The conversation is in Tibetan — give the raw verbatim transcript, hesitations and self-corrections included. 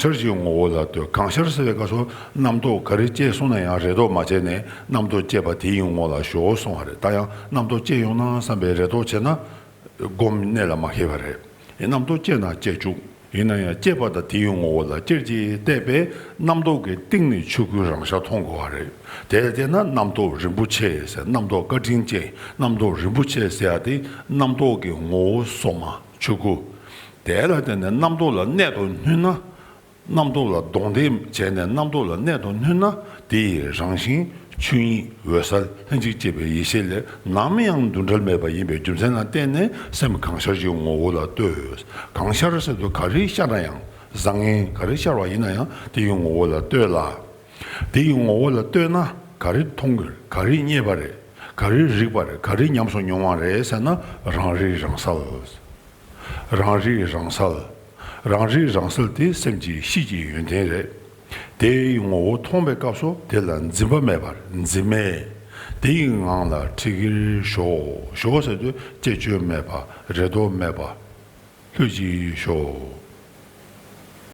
ཤར་གྱི་ངོ་བོ་ལ་ལྟོས། གང་ཤར་ཟེར་བའི་སྐབས་སུ་རྣམ་རྟོག་ག་རེ་སྐྱེས་སོང་ན་ཡང་རེ་དོགས་མ་བྱས་ནས་རྣམ་རྟོག་སྐྱེས་པ་དེ་ཡི་ངོ་ལ་ཞོག་གསུང་བ་རེད། ད་ཡང་རྣམ་རྟོག་སྐྱེས་ཡོང་ན་བསམ་པའི་རེ་དོགས་བྱས་ན་སྒོམ་གནད་ལ་མ་འཁེལ་བ་རེད། རྣམ་རྟོག་སྐྱེས་ན་སྐྱེས་བཅུག་ཡིན་ན་ཡང་སྐྱེས་པ་དང་དེ་ཡི་ངོ་བོ་ལ་ཅེར་གྱིས་བལྟས་པས་རྣམ་རྟོག་གི་གཏིང་ནས་ཆོས་སྐུའི་རང་ཤར་མཐོང་དགོས་པ་རེད། དེ་ལ་བརྟེན་ན་རྣམ་རྟོག་རིན་པོ་ཆེ་ཟེར། རྣམ་རྟོག་བཀའ་དྲིན་ཅན། རྣམ་རྟོག་རིན་པོ་ཆེ་ཟེར་ཡ་དེ་རྣམ་རྟོག་གི་ངོ་བོ་སོ་མ་ཆོས་སྐུ། དེ་ལ་བརྟེན་ནས་རྣམ་རྟོག་ལ་གནད་དུ་བསྣུན་ན། རྣམ་རྟོག་ལ་གདོང་གཏད་བྱས་ནས་རྣམ་རྟོག་ལ་གནད་དུ་བསྣུན་ན། དེ་ཡི་རང་བཞིན་ཆོས་ཉིད་འོད་གསལ་ལྷན་ཅིག་སྐྱེས་པའི་ཡེ་ཤེས་ལས་ནམ་ཡང་འདུ་འབྲལ་མེད་པ་ཡིན་པའི་རྒྱུ་མཚན་ལ་བརྟེན་ནས་སེམས་གང་ཤར་གྱི་ངོ་བོ་ལ་ལྟོས། གང་ཤར་ཟེར་དུས་ག་རེ་ཤར་ན་ཡང་། བཟང་ངན་ག་རེ་ཤར་བ་ཡིན་ན་ཡང་དེ་ཡི་ངོ་བོ་ལ་ལྟོས་ལ། དེ་ཡི་ངོ་བོ་ལ་ལྟོས་ན་ག་རེ་མཐོང་གི་རེད། ག་རེ་རྙེད་པ་རེད། ག་རེ་རིག་པ་རེད། ག་རེ་ཉམས་སུ་མྱོང་བ་རེད་ཟེར་ན། རང་རིག་རང་གསལ། རང་རིག་རང་གསལ། རང་རིག་རང་གསལ་དེ་སེམས་ཀྱི་གཤིས་ཀྱི་ཡོན་ཏན་རེད། དེ་ཡི་ངོ་བོ་མཐོང་བའི་སྐབས་སུ་དེ་ལ་འཛིན་པ་མེད་པར། འཛིན་མེད། དེ་ཡི་ངང་ལ་ཁྲིད་གིར་ཞོག་ཞོག་ཟེར་དུས་བཅས་བཅོས་མེད་པ། རེ་དོགས་མེད་པ། ལྷོད་ཀྱིས་ཞོག